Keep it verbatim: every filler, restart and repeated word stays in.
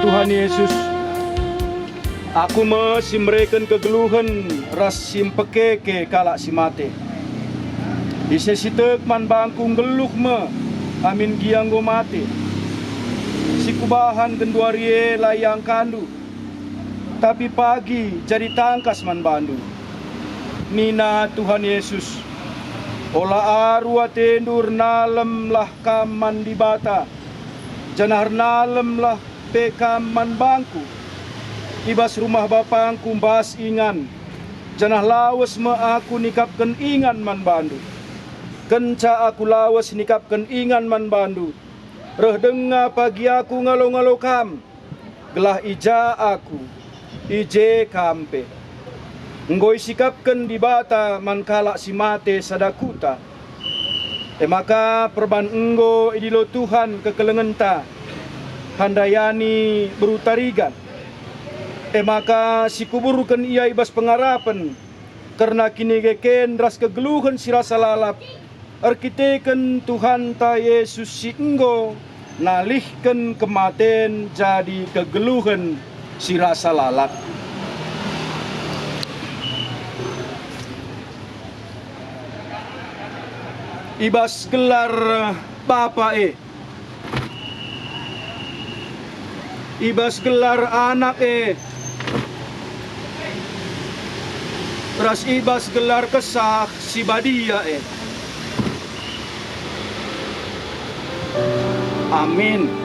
Tuhan Yesus, aku me si mereken kegeluhen ras si mpekeke kalak si mate. Ise si tek man bangku nggeluh me amin gia enggo mate. Si kubahan genduari e la iangkandu, tapi pagi jadi tangkas man bandu. Nina Tuhan Yesus, "Ola aru atendu, ernalemlah kam man Dibata, janah ernalemlah pe kam man bangku. I bas rumah BapangKu mbas ingan, janah lawes me Aku nikapken ingan man bandu. Kenca Aku lawes nikapken ingan man bandu, reh denga pagi Aku ngalo-ngalo kam, gelah i ja Aku, i je kam pe." Enggo isikapken Dibata man kalak si mate sada kuta. E maka perban enggo idilo Tuhan kekelengenta, handayani beru tarigan. E maka sikuburken ia i bas pengarapen kerna kinigeken ras kegeluhen si rasa lalap, erkiteken Tuhanta Yesus si enggo nalihken kematen jadi kegeluhen si rasa lalap. I bas gelar Bapa e, i bas gelar Anak e, ras i bas gelar Kesah Si Badia e. Amin.